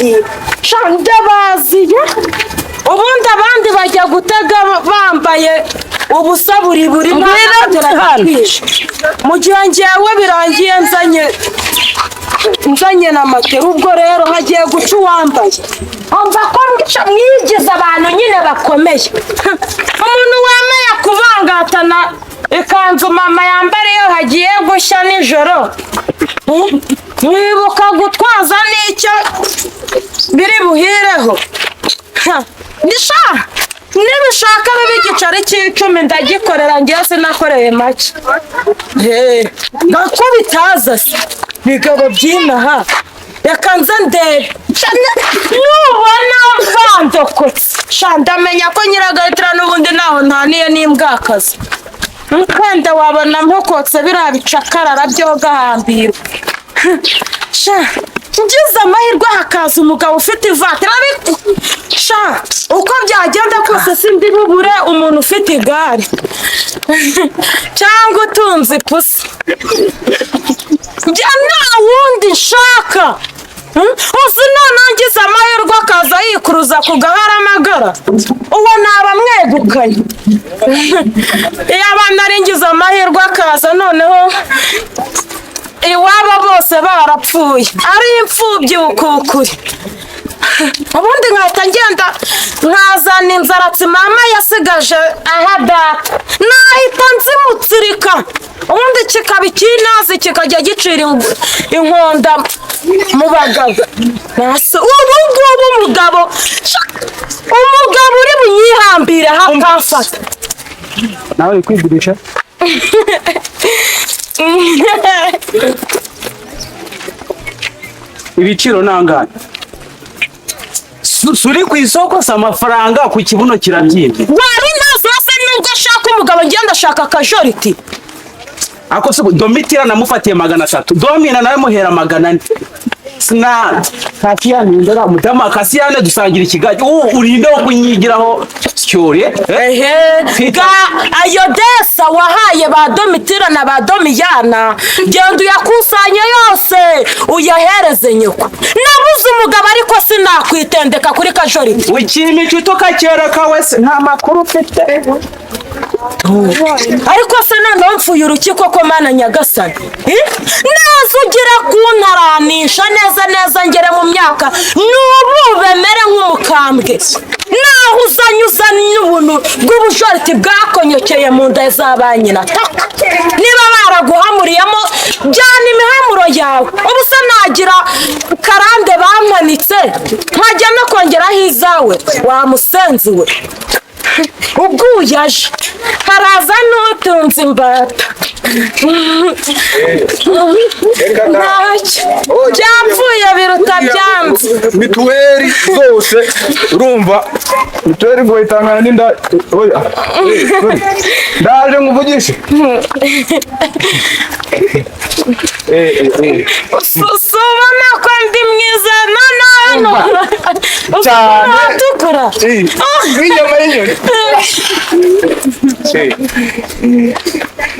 Ndababwira sha, ndabaziye. Ubundi abandi bajya gutega bambaye ubusa buri buri. Ngwino hano. Mu gihe ngewe birangiye nzanye na matera. Ubwo rero hagiye guca uwambaye. Umva ko mwigize abantu nyine bakomeye. Umuntu wemeye kubangatana ikanzu mama yambara iyo hagiye gushya nijoro, mwibuka gutwaza n'icyo biri buhireho. Ha, nisha nibishaka bibe igiceri cy'icumi ndagikorera. Ngewe sinakoreye make. Ko bitaza se bigabo by'inaha? Reka nze ndebe. Sha, nubona bandokotse sha, ndamenya ko nyiragahitira n'ubundi ntaho ntaniye n'imbwakazi. Wenda wabona mpokotse biriya bicakarara byo gahambirwa. Sha, ngize amahirwe hakaza umugabo ufite ivatiri, ariko sha, uko byagenda kose sindi bubure umuntu ufite igare cyangwa utunze ipusi. Njye nta wundi nshaka. Uzi noneho ngize amahirwe akaza yikuruza ku gaharamagara, uwo naba mwegukanye. Iyo abana ari ngize amahirwe akaza noneho iwabo bose barapfuye, ari imfubyi bukukuri, ubundi nkahita ngenda nkazana inzaratsi mama yasigaje aha data, nahita nzimutsirika, ubundi kikaba ikinazi kikajya gicira inkonda mu bagabo. Nase ubu ngubu umugabo sha, umugabo uri bunyihambire akamfata. Nawe uri kwigurisha? Ibiciro nangahe? Suri ku isoko si amafaranga, ku kibuno kirabyimbye. Wari ntazi se? Nubwo ashaka umugabo, ngenda ashaka akajoriti. Ako se Domitira namufatiye 300, Domina nawe muhera 400. Sina Kasiyani ndora mutama Kasiyane dusangira ikigage. Ubu urinde wo kunyigiraho syore. Ehe ga, ayo desa wahaye ba Domitira na ba Domiyana, genda uyakusanye yose uyahereze nyoko. Nabuze umugabo ariko sinakwitendeka kuri kajoriti. Ukimica utukakera kawe se nta makuru ufite. Ariko se noneho mfuye urukiko ko Mana nyagasani? Eh? Neza ugira kuntaranisha neza neza, ngere mu myaka n'ubu bemere nk'umukambwe, naho uzanye uzanye ubuntu bw'ubujoriti bwakonyokeye mu nda za ba nyina. Taka niba baraguhamuriyemo, jyana imihamuro yawe. Ubu se nagira karande bampanitse nkajya no kongeraho izawe? Wa musenzi we, ubwo uyaje haraza n'utunze imbata. Ntacyo byapfuye biruta byanze. Mituweli zose urumva, mituweli ngo itangana n'inda. Oya, sorry. Ndaje nkuvugishe. Si ubona ko ndi mwiza noneho hano? Cyane. Utukura. Nk'inyama y'inyoni.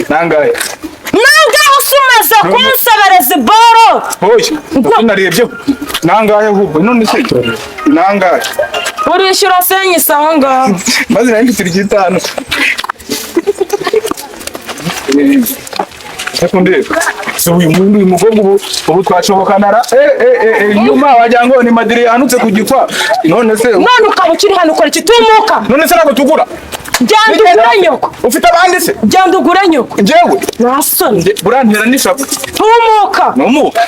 Nangahe? Nangaho se umaze kunsebereza iboro? Oya, narebyeho. Nangahe ahubwo? None se nangahe? Urishyura senyisi aho ngaho. Maze nari mfite iry'itanu. Ariko ndeba si uyu muntu, uyu mukobwa ubu twashobokana ra? Nyuma wagira ngo ni madiri yanutse ku gikwa. None se None ukaba ukiri hano ukora iki? Tumuka. None se ntabwo tugura? Genda ugure nyoko. Ufite abandi se? Genda ugure nyoko. Njyewe? Nta soni. Burantera n'ishavu. Tumuka. Numuka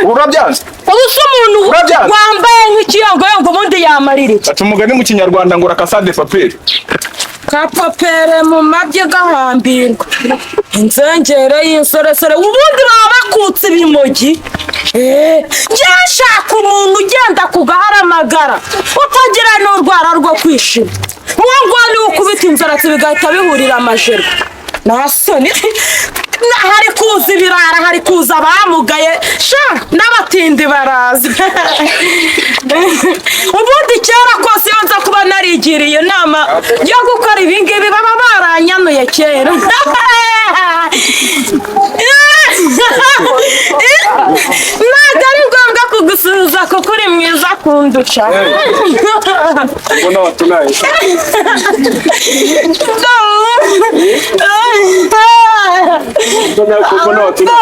urabyanze. Ubu se umuntu Urabyanze? wambaye nk'ikiyongoyongo ubundi yamarira iki? Baca umugani mu Kinyarwanda ngo rakasade paperi. Kapapere mu mabyi gahambirwa inzengere y'insoresore, ubundi baba bakutse ibimogi. Njye nshaka umuntu ugenda ku gaharamagara utagira n'urwara rwo kwishima. Uwo nguwo niwe ukubita inzaratsi bigahita bihurira amajerwa. Nta soni. Hari kuza ibirara, hari kuza abamugaye sha, n'abatindi baraza. Ubundi kera kose iyo nza kuba narigiriye inama yo gukora ibi ngibi, baba baranyanuye kera. Ntabwo ari ngombwa. kugusuhuza kuko uri mwiza kundusha. Mbona watunaye. Mbona watunaye.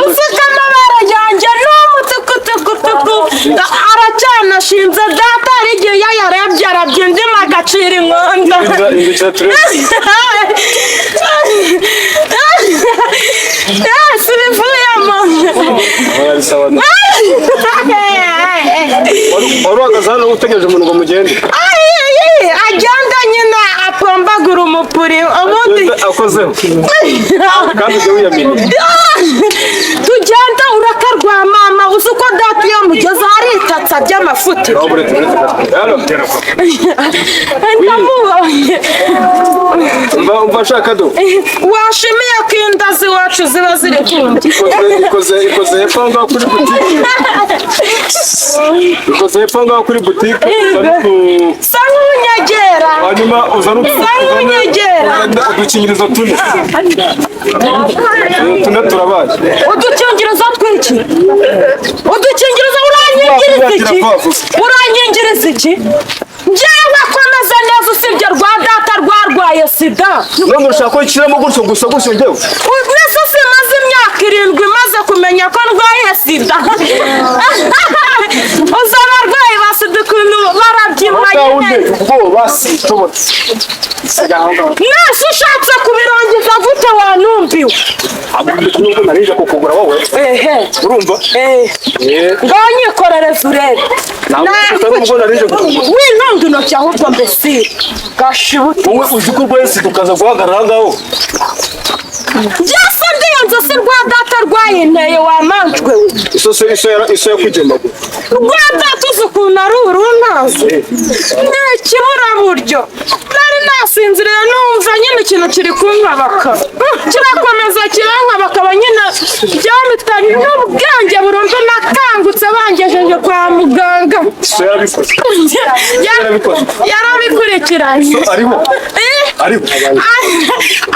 Usika amabara yanjye ni umutukutukutuku, aracyanashinze. Data hari igihe iyo ayarebye arabyindima agacira inkonda. Inzira turebe. Si bivuyemo. Oya, bisaba. Wari uhagaze hano utegereje umuntu ngo mugende. Agenda nyine apombagura umupuri ubundi. Akozeho kandi ujye wiyaminiye. Tugenda urakarwa mama, uzi uko data iyo mugeze aritatsa by'amafuti. Aho buretse buretse gato. Hano. Ndamubonye. Umva, umva shaka do. Washimiye ko inda z'iwacu ziba ziri kumbi. Ikoze hepfo aho ngaho kuri butike. Ikoze hepfo aho ngaho kuri butike. Uzane Sa nk'unyegera. Hanyuma uzane Sa nk'unyegera. Uzane udukingirizo tune. Tune turabaye. Udukingirizo tw'iki? Udukingirizo uranyingiriza iki? Uranyingiriza iki? Njyewe komeza neza, usibye rwa data rwarwaye sida. None urashaka ko nshyiramo gutyo gusa gutyo njyewe? Mbese simaze imyaka 7 maze kumenya ko ndwaye sida. Uzi abarwayi ba sida ukuntu barabyibuha Ngaho nyine. unteye ubwoba sinshobora. Siga aho ngaho. Nese ushatse kubirangiza gute wanumbiwe? Nubwo narije kukugura wowe. Ehe. Urumva? Eh. Eh. Ngaho nyikorereza urebe. Ntabwo narije kukugura. Wintunga intoki ahubwo mbese gashibutse. Wowe uzi ko urwaye sida ukaza guhagarara aho ngaho. Byose ndiyanze si rwa data rwayinteye wamanjwe we. Iso iso iso yakugemaga. Rwa data uzi ukuntu ari uruntazi. Ni ikiburaburyo. Nari nasinziriye numva nyine ikintu kiri kunkabaka. Kirakomeza kirankabakaba nyine byamitanye n'ubwenge burundu, nakangutse bangejeje kwa muganga. Iso yarabikoze. Yarabikurikiranye. Ariho. Eh? Ariho.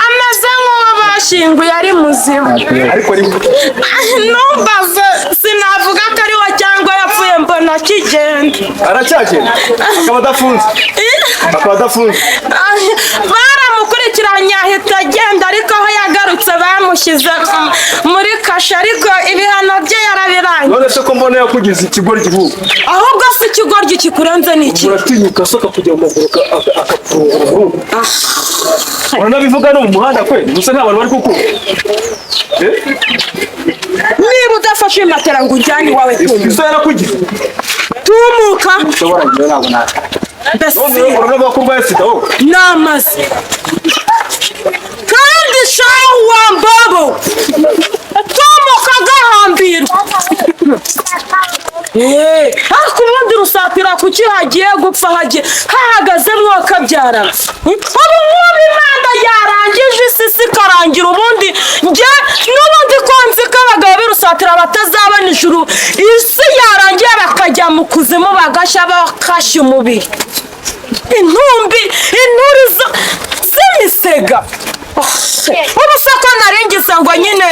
Ameze nk'uwo bashyinguye ari muzima. Ariko ariho. Numbaze sinavuga ko ari we cyangwa yapfuye, mbona akigenda. Aracyagenda. Akaba adafunze. Akaba adafunze. Baramukurikiranye ahita agenda, ariko aho yagarutse bamushyize muri kashe, ariko ibihano bye yarabirangiye. None se ko mbona yakugize ikigoryi ubu? Ahubwo si ikigoryi kikurenze ni iki? Uratinyuka se akakujya mu maguru akakufungura burundu. Uranabivuga no mu muhanda kwe? Gusa nta bantu bari kukumva. Eh? Niba udafashe matera ngo ujyane iwawe tumuka. Iso yarakugize. Tumuka. Ushobora njyewe ntabwo naka. Mbese None uranavuga ko urwaye sida wowe? Namaze kandi shahu wa mbobo tumuka agahambirwa. Ariko ubundi rusatira kuki hagiye gupfa hagiye hahagaze mwokabyara? Ubu nk'ubu Imana yarangije isi isi ikarangira, ubundi njye n'ubundi ko nzi ko abagabo b'irusatira batazabona ijuru, isi yarangiye bakajya mu kuzimu bagashya bakashya umubiri, intumbi inturi z'imisega. Ubu se ko naringiza ngo nyine,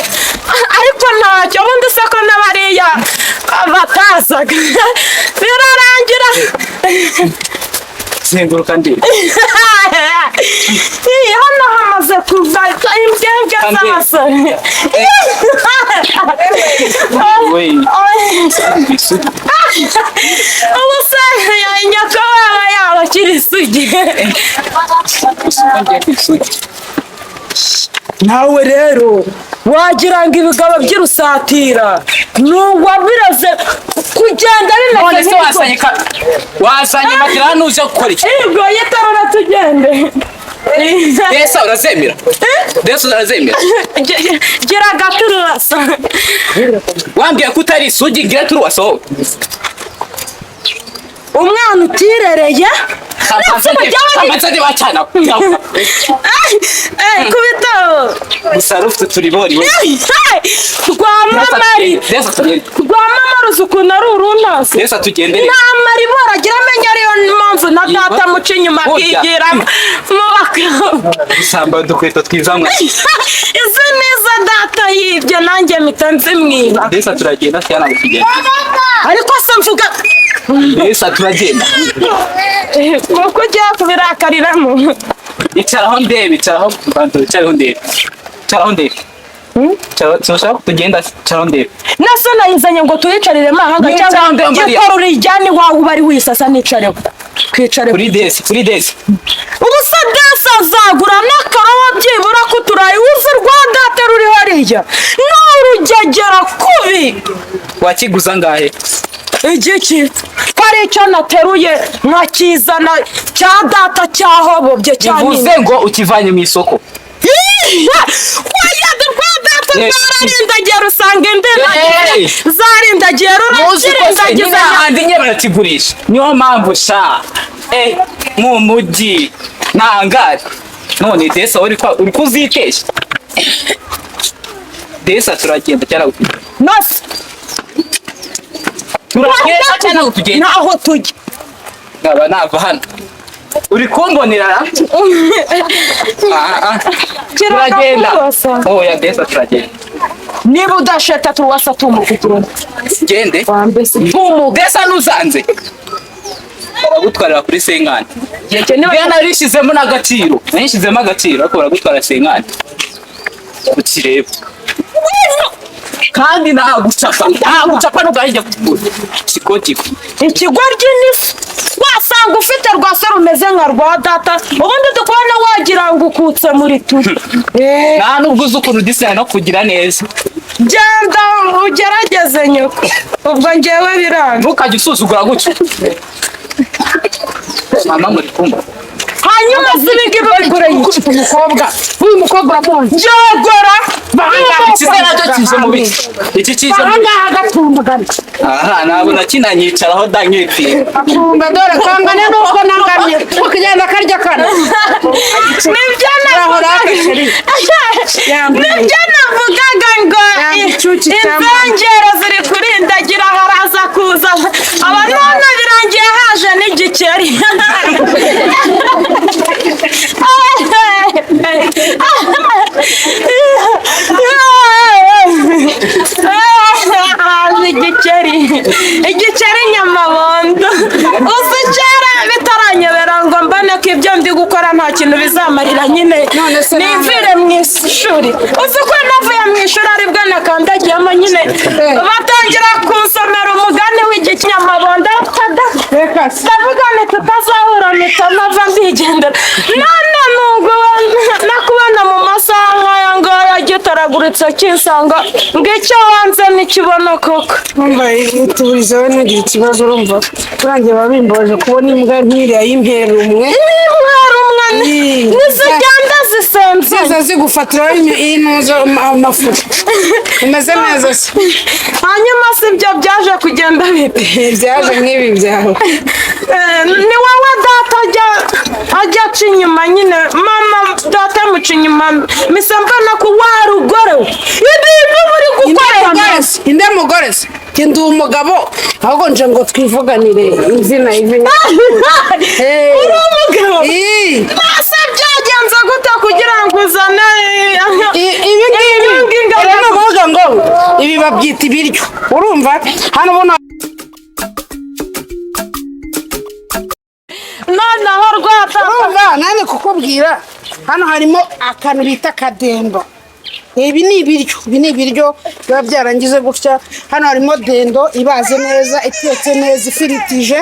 ariko ntacyo, ubundi se ko n'abariya batazaga birarangira. Zenguruka ndi. Iyi, hano hamaze kuva imbwebwe z'abasore. We. Ubu se nyako waba yaba akiri isugi? Nawe rero wagira ngo ibigabo by'irusatira ni uwabiraze kugenda None bimeze se wazanye ka wazanye matera hano uje gukora iki? Yego, yitarura tugende. Desa urazemera? Desa urazemera? Gira gatururasa. Wambwiye ko utari isugi, ngira turuwasohowe. Umwana utirereye. Kamanza bacana. Kubitaho. Gusa rufite turibori we. Rwamamari. Desa tugende. Rwamamara uzi ukuntu ari uruntazi. Desa tugende. Nta maribori agira, amenya ariyo mpamvu na data amuca inyuma akigira mu bakobwa. Gusamba udukweto twiza mwa. Izi ni iza data yibye, nanjye mpita nzimwiba. Desa, turagenda cyangwa ntabwo tugenda? Ariko se mvuga. Desa, turagenda. Kuko ugiye kubirakariramo. Icaraho ndebe, icaraho, bantu, icaraho ndebe, icaraho ndebe. Icaraho, sinshaka ko tugenda, icaraho ndebe. Nase nayizanye ngo tuyicariremo ahanga? Nicara Cyangwa ndebe, Mariya. gikora urijyane iwawe, uba ari wisasa, nicareho, twicareho. Kuri desi, kuri desi. Ubu se desi azagura n'akarobo byibura ko uturayi uzi rwa data ruri hariya ni urugegera kubi. Wakiguza angahe? Igiki ko ari icyo nateruye nkakizana cya data cyahobobye Bivuze cyane. ngo ukivanye mu isoko. Wayada rwa data Eh. rwararindagiye rusanga indi Eh. zarindagiye. Muzi ko se nyine rurakirindagiza. ahandi nyine barakigurisha, niyo mpamvu sha mu mujyi ntangare. None desa uri kuzitesha. Desa, turagenda cyangwa tugenda? Nose. Turagenda cyangwa tugenda? Ntaho tujya. Nkaba nava hano uri kumbonera ra? Ah, ah. Turagenda. Oya desa, turagenda. Niba udasheta tuwasa tumuka. Gende. Wambese tumuka. Desa, ntuzanze baragutwarira kuri cinquante. Niba narishyizemo n'agaciro, narishyizemo agaciro, ariko baragutwara cinquante ukireba kandi nagucapa, nagucapa ntugahijya kukigura kiko. Ikigoryi n'ifu wasanga ufite rwase rumeze nka rwa data, ubundi dukubona wagira ngo ukutse muri turi. Nta nubwo uzi ukuntu udisana no kugira neza. Genda ugerageze nyoko, ubwo ngewe biranga. Ntukajye usuzugura gutyo mama muri kumva. Hanyuma si ibi ngibi bikoreye iki? Gukubita umukobwa, uyu mukobwa uramuzi? Byogora. Iki se nacyo kije mu biki? Iki kije mu biki? Ahangaha gatumbagana. Aha ntabwo nakinanyicaraho da nkipfira. Akumva dore kangane nuko nangamye ukagenda karya kano. Nibyo Urahora navugaga. akasheri. Yambaye. Nibyo navugaga ngo Yambaye icuci cyangwa- inzengero ziri kurindagira, haraza kuza aba none birangiye haje n'igikeri. Haje igikeri, igikeri nyamabondo. Uzi kera bitaranyobera ngo mbone ko ibyo ndi gukora nta kintu bizamarira nyine, None se nivire mu ishuri. Uzi ko navuye mu ishuri aribwo nakandagiyemo nyine, batangira kunsomera umugani w'igikinyamabondo tada. Reka se. Ndavuga nti tutazahura, mpita nava ndigendera. None nubwo nakubona mu masaha nk'aya ngaya gitaraguritse kinsanga ngo icyo wanze ntikibona koko. Urumva iturize we, ntugire ikibazo. Urumva kurangiye biba bimbabaje kubona imbwa nk'iriya y'impera umwe. Nimwari umwe. Ii. Ntizigenda zisenze. Ziza zigufatiraho intuzo amafuti. Umeze neza se? Hanyuma si ibyo byaje kugenda bite? Byaje nk'ibi byawe. Ni wowe data ajya aca inyuma nyine, mama data amuca inyuma, mise mbona ko wa rugore we ibintu buri gukorera. Mugore se, inde mugore se? Njye ndi umugabo, ahubwo nje ngo twivuganire izina izina. Hey. Uri umugabo? Ii. Ese byagenze gute kugira ngo uzane Ibi ngibi Ibi ngibi. Rero ni ukuvuga ngo ibi babyita ibiryo. Urumva hano ubona. Noneho rwata. Urumva nanjye kukubwira, hano harimo akantu bita akademba. Ibi ni ibiryo, ibi ni ibiryo biba byarangize gutya. Hano harimo dendo ibaze neza, itetse neza, ifiritije.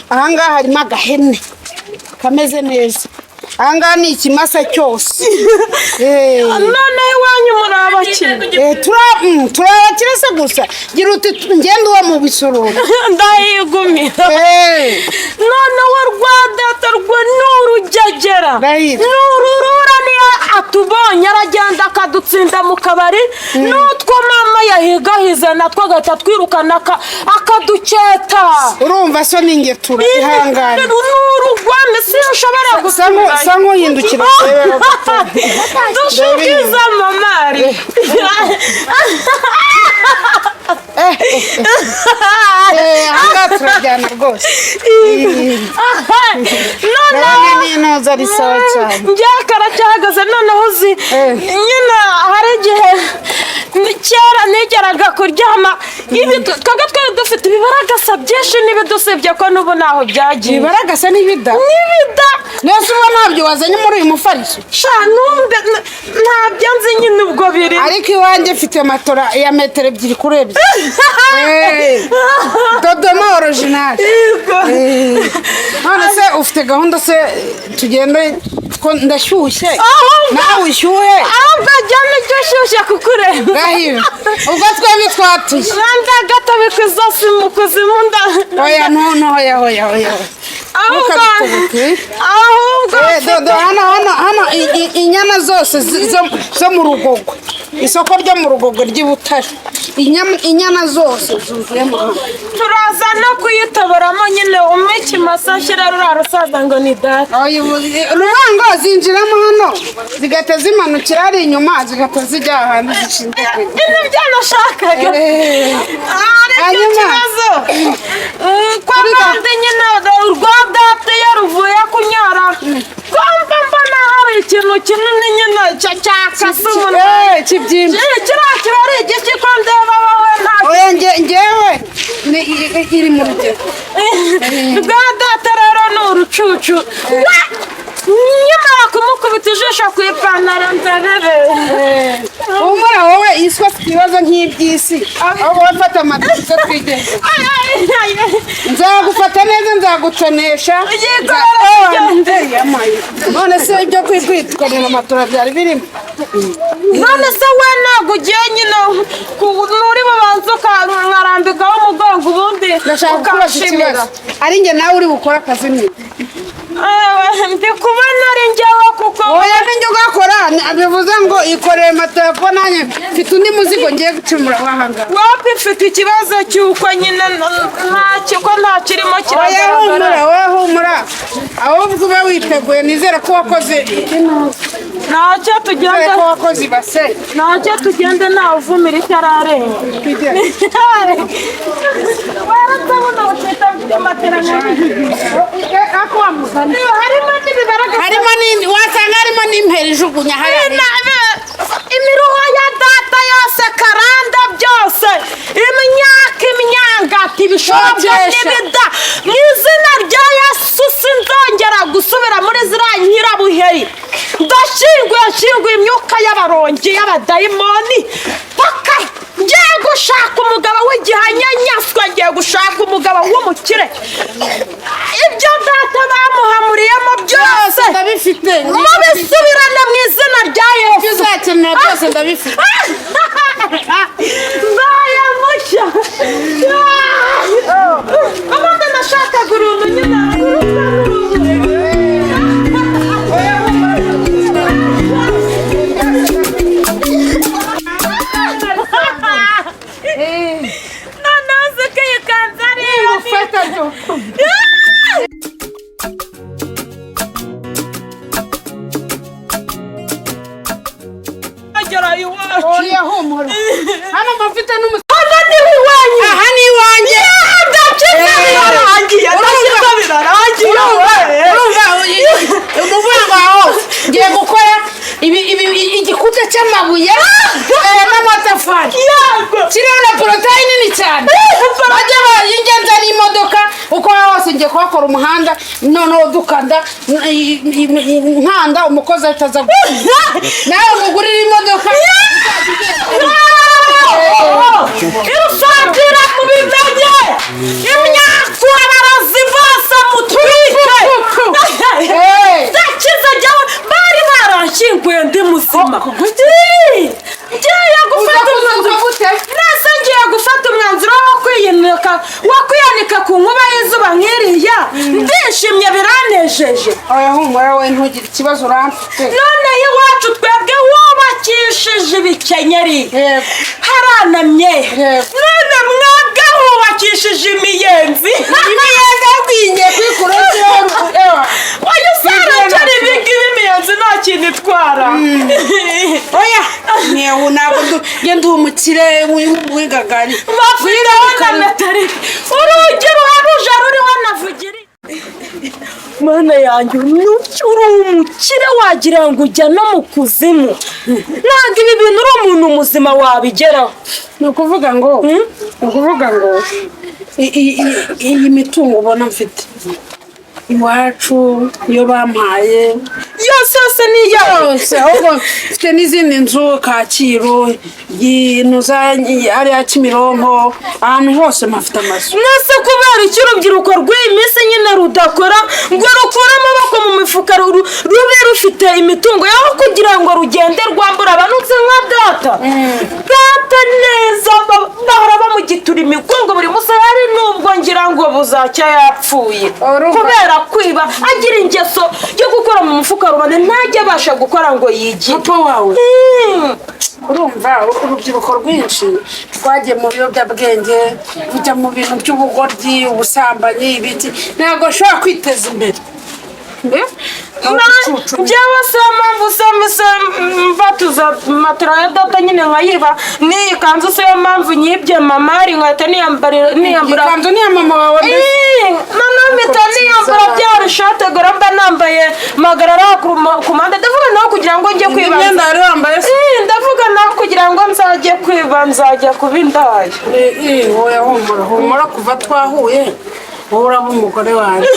Ahangaha harimo agahene kameze neza. Ahangaha ni ikimasa cyose. Noneho iwanyu muri abakire. Turabakire se gusa, gira uti ngende uwo mu bisororo. Ndahigumira. Noneho rwa data rwe ni urugegera. Ndahiro. Ni ururura, niyo atubonye aragenda akadutsinda mu kabari, n'utwo mama yahigahize natwo agahita twirukana akaduketa. Urumva so ni ingetura, ihangane. Ni urugwame, sinshobora gusubirayo. Sa nk'uhindukira. Dushukiza mamari. Ahangaha turajyana rwose. Noneho Ndabona n'intuza ari sawa cyane. Njye karacyahagaze noneho uzi Eh. nyine hari igihe Twageraga kuryama ibi, twebwe twari dufite ibibaragasa byinshi n'ibidusibye ko n'ubu ntaho byagiye. Ibibaragasa n'ibida? N'ibida. Nese uba ntabyo wazanye muri uyu mufariso? Sha, numbe ntabyo nzi nyine ubwo biri. Ariko iwanjye mfite matora ya metero 2x2. Dodoma original. Yego. None se ufite gahunda se tugende ko ndashyushye? Ahubwo- Nawe ushyuhe. Ahubwo jya nicyo ushyushye kukureba. Gahiro, ubwo twembi twatuye. Randa gato bikuzosi mu kuzimu nda. Oya, no, no, oya, oya, oya. Ahubwo Ntukabitubuke. Ahubwo Dodo, hano, hano, hano inyana zose zo mu Rugogwe, isoko ryo mu Rugogwe ry'i Butare, inyana zose zuzuyemo hano. Turaza no kuyitoboramo nyine, umwe ikimasa nshyira ruriya rusaza ngo ni data. Oya, rurango zinjiramo hano zigahita zimanukira hari inyuma, zigahita zijya ahantu zishinzwe kujya. Ibi byo nashakaga. Aricyo kibazo. Kwa bandi nyine urwa data iyo ruvuye kunyara kumva mbona hari ikintu kinini nyine cyakase umunwa. Kibyimba. Kiriya kiba ari igiki ko ndeba wowe nta Oya, ngewe ni iri mu rugero. Rwa data rero ni urucucu. Nyamara kumukubita ijisho ku ipantaro nzabebe. Humura wowe, isi afite ibibazo nk'iby'isi, aho wowe fata amatizo twigeze. Nzagufata neza, nzagutonesha. Yego, Nza- tugende. Oh, amaye. None se ibyo kwitwarira amatora byari birimo? None se we ntabwo ugiye nyine nturi bubanze ukarambikaho umugongo ubundi Ndashaka kukubaza ukanshimira? ikibazo: ari njye nawe uri bukore akazi nini? Ewe, ndi kubona ari njyewe kuko Oya, ninjye ugakora. Bivuze ngo ikorere matora ko nanjye mfite undi muzigo ngiye gucumura wahangaha. Wapi, mfite ikibazo cy'uko nyine ntacyo ko nta kirimo Oya, kiragaragara. humura wowe, humura, ahubwo ube witeguye. Nizere ko wakoze Ntacyo, nizere tugende. ko wakoze ibase. Ntacyo, tugende, ntawe uvumira icyo ararenga. Twigende. Waratabona utita matera. Ako wa mugani. Harimo n'ibibaragasa. Harimo n'indi, wasanga harimo n'imperi ijugunya hariya. Imiruho ya data yose, karanda byose, imyaka, imyangati, ibishobwa Kogesha. n'ibida, mu izina rya Yesu sinzongera gusubira muri ziriya nyirabuheri. Ndashyinguye, nshyinguye imyuka y'abarongi, y'abadayimoni paka. Ngiye gushaka umugabo w'igihanyanyaswa, ngiye gushaka umugabo w'umukire. Ibyo data bamuhamuriyemo byose Byose ndabifite. mubisubirane mu izina rya Ibyo Yesu. uzakenera byose ndabifite. Mbaye mushya. Ubundi nashakaga uruntu nyine rusa n'urubura. Noneho uzi ko iyi kanzu ari iyo. Ufata byo. Agera iwacu. Oya, humura, hano mba mfite n'umusatsi. Hano niho iwanyu? Aha ni iwanjye. Ndakiza, birarangiye, ndakiza, birarangiye. Urumva, umuvuga ngo aho ngiye gukora ibi ibi igikuta cy'amabuye n'amatafari Yego. kiriho na porotayi nini cyane, bajya bayingenza n'imodoka uko waba hose. Ngiye kuhakora umuhanda, noneho dukanda nkanda umukozi ahita aza nawe mugurire imodoka. Irusatira mubimenye, imyaku, abarozi bose mutwike. Ndakize jyawe, bari baranshyinguye ndi muzima. Ngiye gufata umwanzuro nese, ngiye gufata umwanzuro wo kwiyinika, wo kwiyanika ku nkuba y'izuba nk'iriya. Ndishimye, biranejeje. Oya, humura we, ntugire ikibazo, uramfite. Noneho iwacu twebwe wubakishije ibikenyeri Yego. haranamye. Yego. None mwebwe hubakishije imiyenzi. Imiyenzi ahubwo kwikura. Ewa. Oya, usarangera ibingibi, imiyenzi nta kintu itwara. Oya, nyewe ntabwo nge ndi umukire w'igagari. Bafiteho na metarike, urugi ruharuje ruriho na vugiri. Mana yanjye, uri umukire wagira ngo ujya no mu kuzimu. Ntabwo ibi bintu uri umuntu muzima wabigeraho. Ni ukuvuga ngo iyi mitungo ubona mfite iwacu, iyo bampaye Yose yose ni iyawe? Yose. Ahubwo mfite n'izindi nzu Kacyiru, za ariya Kimironko, ahantu hose mpafite amazu. Mwese, kubera iki urubyiruko rw'iyi minsi nyine rudakora ngo rukure amaboko mu mifuka, rube rufite imitungo yaho kugira ngo rugende rwambura abantu? Nzi nka data, data neza, bahora bamugitura imigongo buri munsi. Hari n'ubwo ngira ngo buzacya yapfuye kubera kwiba, agira ingeso yo gukora mu mufuka rubanda, ntajya abasha gukora ngo yigire. Papa wawe? Urumva, urubyiruko rwinshi rwagiye mu biyobyabwenge, rujya mu bintu by'ubugoryi, ubusambanyi, ibiti, ntabwo bashobora kwiteza imbere. Eh? Njyewe se mpamvu se mvatuza matera ya data nyine nkayiba, n'iyi kanzu se yo mpamvu nyibye mama, hari nkahita niyambura. Ikanzu ni iya mama wawe mbese? Noneho mpita niyambura bya bishate gore mba nambaye magarara ku mpande. Ndavuga nawe kugira ngo njye kwiba. Imyenda wari wambaye se? Ndavuga nawe kugira ngo nzajye kwiba, nzajya kuba indaya. Eh, oya, humura, humura. Kuva twahuye wowe uraba umugore wanjye.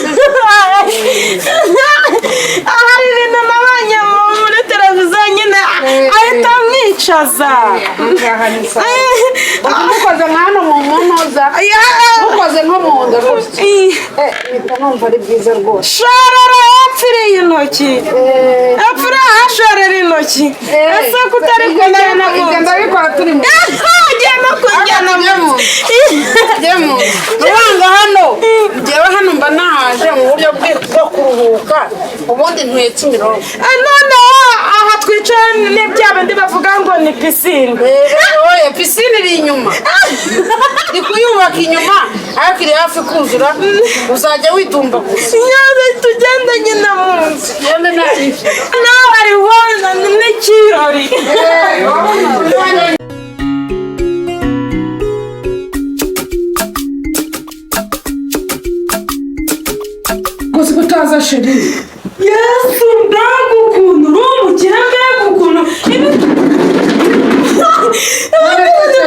Ahari ibintu nabonye muri televiziyo nyine ahita amwicaza. Ahangaha ni sawa. Mukoze nka hano mu nkonoza, mukoze nko mu nda gutya. Mpita numva ari byiza rwose. Sharara yapfiriye intoki, yapfiriye ahashorera intoki. Ese ko utari kunjyana mu Ibyo nzu? Ndabikora turi mu Ugiye no kunjyana mu nzu? Njye mu nzu. Uranga hano, njyewe hano mba nahaje mu buryo bwo kuruhuka, ubundi ntuye Kimironko. Noneho aha twicaye ni bya bindi bavuga ngo ni pisine? Oya, pisine iri inyuma, ndi kuyubaka inyuma, ariko iri hafi kuzura, uzajya widumbaguza. Nyaze tugende nyine mu nzu. Tugende nta Nawe hariho n'ikirori. Gusa utaza, chérie. Yesu, mbega ukuntu uri umukire, mbega ukuntu ibi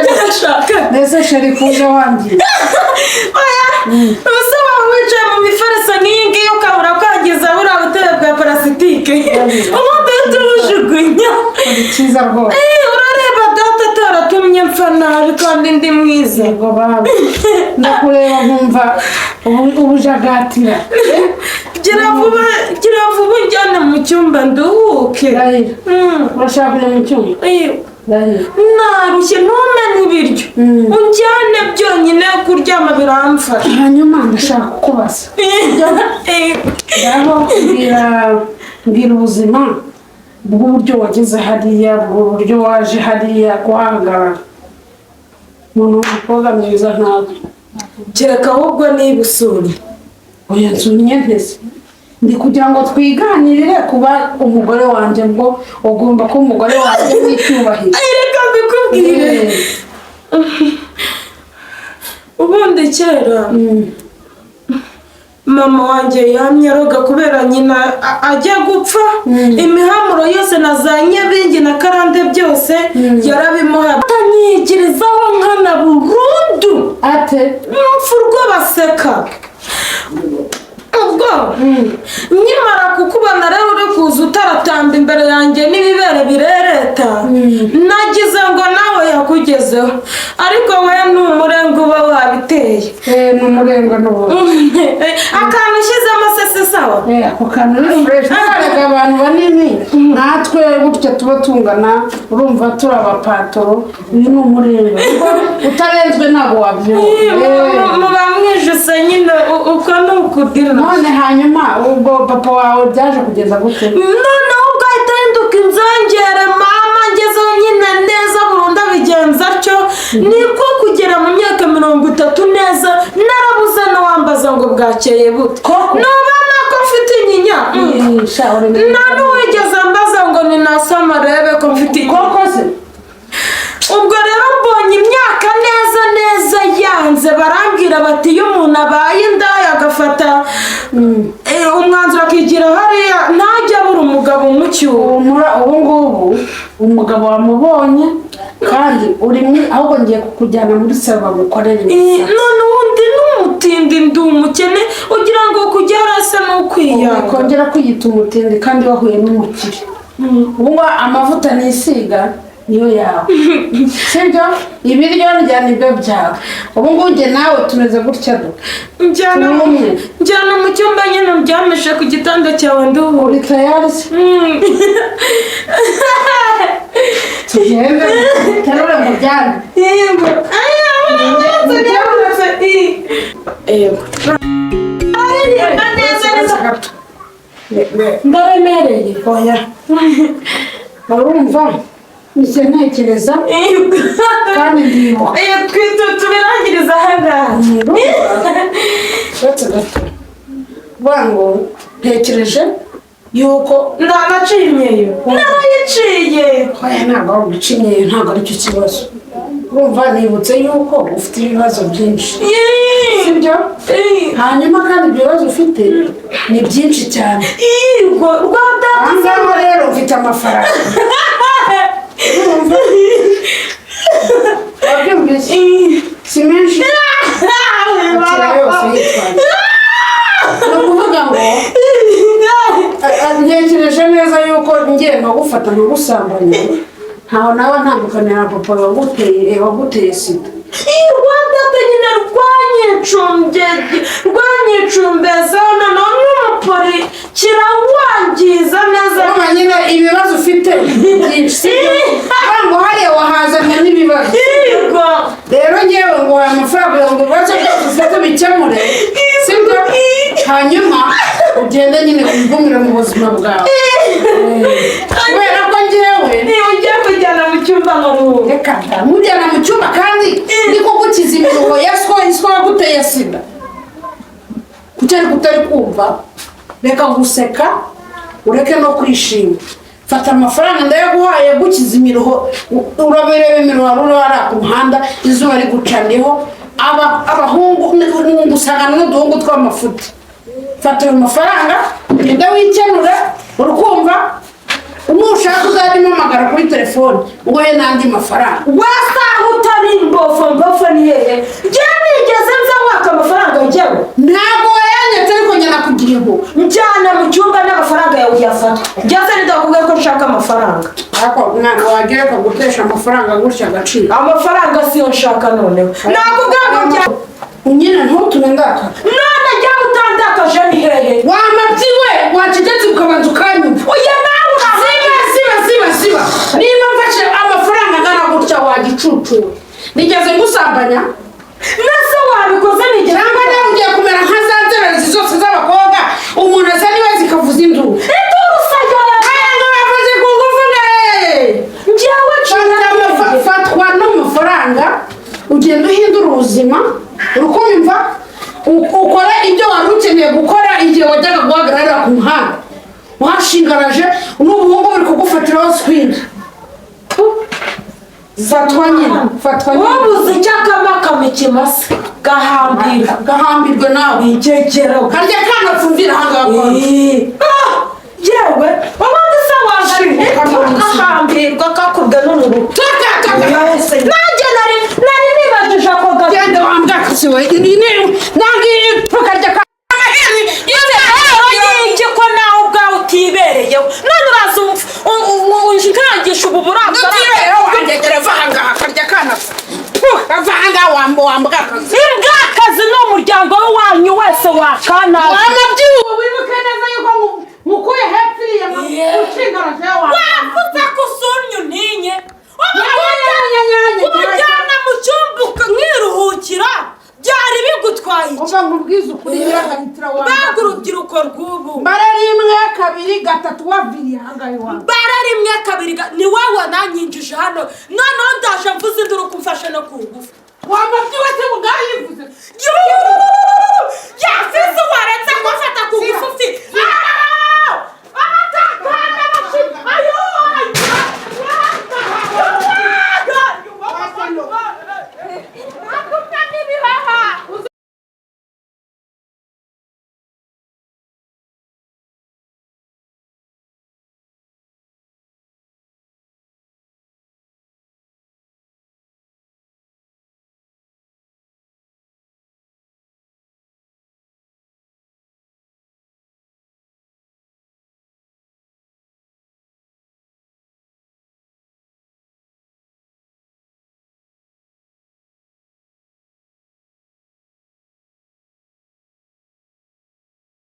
byashaka! Mbese chérie, kuza wangiye? Oya, ubuse waba wicaye mu mifariso nk'iyi ngiyi ukabura kwangiza buriya butebe bwa parasitike, ubundi uhita ubujugunya? Uri cyiza rwose. Urareba data ataratumye mpfa nabi kandi ndi mwiza? Yego baba, ndakureba nkumva ubujagatira. Gira vuba, gira vuba unjyane mu cyumba nduhuke. Rahira. Urashaka kujya mu cyumba? Rahira. Narushye, ntumene ibiryo, unjyane byonyine, kuryama biramfasha. Hanyuma ndashaka kukubaza. Ngaho mbwira ubuzima bw'uburyo wageze hariya, bw'uburyo waje hariya kuhahagarara, umuntu w'umukobwa mwiza nkawe. Kereka ahubwo niba usura. Oya, nsumye nteze, ndi kugira ngo twiganirire kuba umugore wanjye, ngo ugomba kuba umugore wanjye w'icyubahiro. Reka mbikubwire. Ubundi kera mama wanjye yamye aroga kubera nyina ajya gupfa, imihamuro yose na za nyabingi na karande byose yarabimuha, atanyigirizaho nkana burundu. Ate? Mpfu urwo baseka. Ubwo nkimara kukubona rero uri kuza utaratamba imbere yanjye n'ibibere birereta, nagize ngo nawe yakugezeho, ariko we ni umurenga uba wabiteye. Ni umurenga n'ubundi. Akantu ushyizemo se si sawa? Ako kantu ni fresh. Twarega abantu banini natwe gutya tuba tungana, urumva turi abapatoro. Uyu ni umurenga, kuko utarenzwe ntabwo wabyumva. Muba mwijuse nyine, uko ni ukudina. None hanyuma ubwo papa wawe byaje kugenda gute? Noneho ubwo ahita ahinduka inzongere, mama ngezeho nyine neza burundu abigenza atyo, niko kugera mu myaka 30 neza narabuze n'uwambaza ngo bwakeye bute. Koko? Nubona ko mfite inyinya. Sha, uri mwiza. Nta n'uwigeze ambaza ngo ninasoma arebe ko mfite inyinya. Koko se? Ubwo rero mbonye imyaka neza neza yanze, barambwira bati iyo umuntu abaye indaya agafata umwanzuro akigira hariya, ntajya abura umugabo umucyura. Humura, ubu ngubu Umugabo wamubonye kandi uri ahubwo ngiye kukujyana muri salo bagukorere imisatsi. None ubundi n'umutindi, ndi umukene, ugira ngo kujya hasi ni ukwiyanga? Kongera kwiyita umutindi kandi wahuye n'umukire. Ubu ngubu amavuta nisiga niyo yawe, sibyo? Ibiryo ndya nibyo byawe. Ubu ngubu njye nawe tumeze gutya do. Njyana Turi umwe. Njyana mu cyumba nyine, uryamishe ku gitanda cyawe, nduhure. Uri tayari se? Tugende terure mujyane. Yego. Yego. Aririmba neza neza. Ndaremereye. Oya, urumva nicyo ntekereza kandi ndibuka. Iyo tubirangiriza aha ngaha. Uretse gato, kuvuga ngo ntekereje yuko Nanaciye imyeyo. Narayiciye. Oya, ntabwo ari uguca imyeyo, ntabwo aricyo kibazo. Urumva nibutse yuko ufite ibibazo byinshi, sibyo? Hanyuma kandi ibyo bibazo ufite ni byinshi cyane. Yego, rwa Aha ngaha rero ufite amafaranga, urumva? Wabyumvise? Si menshi, akira yose yitwaye. Ni ukuvuga ngo ntekereje neza yuko ngiye nkagufata nkagusambanya, ntaho nawe ntandukanira na papa waguteye sida. Rwa data nyine rwanyicumbye, rwanyicumbezaho, noneho n'umupori kirawangiza neza. Urumva nyine ibibazo ufite ni byinshi, sibyo? Kuvuga ngo hariya wahazanye n'ibibazo. Yego. Rero ngewe ngo aya mafaranga kugira ngo ibibazo byose ufite bikemure, sibyo? Hanyuma ugende nyine wigumire mu buzima bwawe, kubera ko ngewe Niba ugiye kujyana mu cyumba nkaruhuka. Reka da, mujyana mu cyumba kandi ni kugukiza imiruho ya iswa waguteye sida. Kuki ariko utari kumva? Reka guseka, ureke no kwishima. Fata amafaranga ndayaguhaye, gukiza imiruho. Urabireba imiruho wari uri hariya ku muhanda, izuba rigucaniyeho, abahungu gusangana n'uduhungu tw'amafuti. Fata ayo mafaranga ugende wikenure, urukumva? Nushaka uzajya umuhamagara kuri telefone uguhe n'andi mafaranga. Wasaha utari imbofo mbofo ni hehe? Njyewe nigeze nza waka amafaranga njyewe? Ntabwo wayanyatse, ariko njye nakugira impuhwe. Njyana mu cyumba n'amafaranga yawe uyafata. Njyase ndakubwiye ko nshaka amafaranga. Ariko mwana wagira akagutesha amafaranga gutya agaciro. Amafaranga siyo nshaka noneho, nakubwiye ngo njya Nyine ntutume ndakara. None njya utandakaje ni hehe? Wamabyi we, wacecetse ukabanza ukanyumva. Uya nawe. Ziba, ziba, ziba, ziba! Niba mfashe amafaranga angana gutya, wagicucu, nigeze ngusambanya? Nase wabikoze nigeze? Cyangwa nawe ugiye kumera nka za nzererezi zose z'abakobwa, umuntu aza niwe zikavuza induru? Induru usagara. Aya ngo bavuze ku ngufu ne. Njyewe Fatwa n'amafaranga ugenda uhindura ubuzima, urukumva? Ukora ibyo wari ukeneye gukora igihe wajyaga guhagarara ku muhanda washingaraje n'ubuhungu buri kugufatiraho swingi. Fatwa nyine, fatwa nyine. Wabuze icyo akamakama ikimasa gahambirwa. Gahambirwe nawe. Ingegero. Karya kana pfumvira ahangaha konti. Yewe, ubundi se waje Shinguka amaso. Gahambirwa kakubwe n'uruhu. Taka, taka. Nanjye nari nibajije ako gato. Genda wambwakasi we, nange karya kana. Rero y'iki ko nawe ubwawe utibereyeho, none uraza unkangisha ubu burakari? Nutibera wangegera, va ahangaha karya kana, va ahangaha wambwakazi. Imbwakazi ni umuryango wanyu wese wakanaje. Wamabyibuwe, wibuke neza yuko mukuye hepfo iriya ushingaraje wawe. Wavuze ko usunnye untinye umujyana mu cyumba nkiruhukira, byari bigutwaye iki? Uva nkubwize ukuri, nyiragahitira Mbega wawe. urubyiruko rw'ubu! Mbara rimwe, kabiri, gatatu, waviriye ahangaha iwawe. Mbara rimwe, kabiri, ni wowe wananyinjije hano.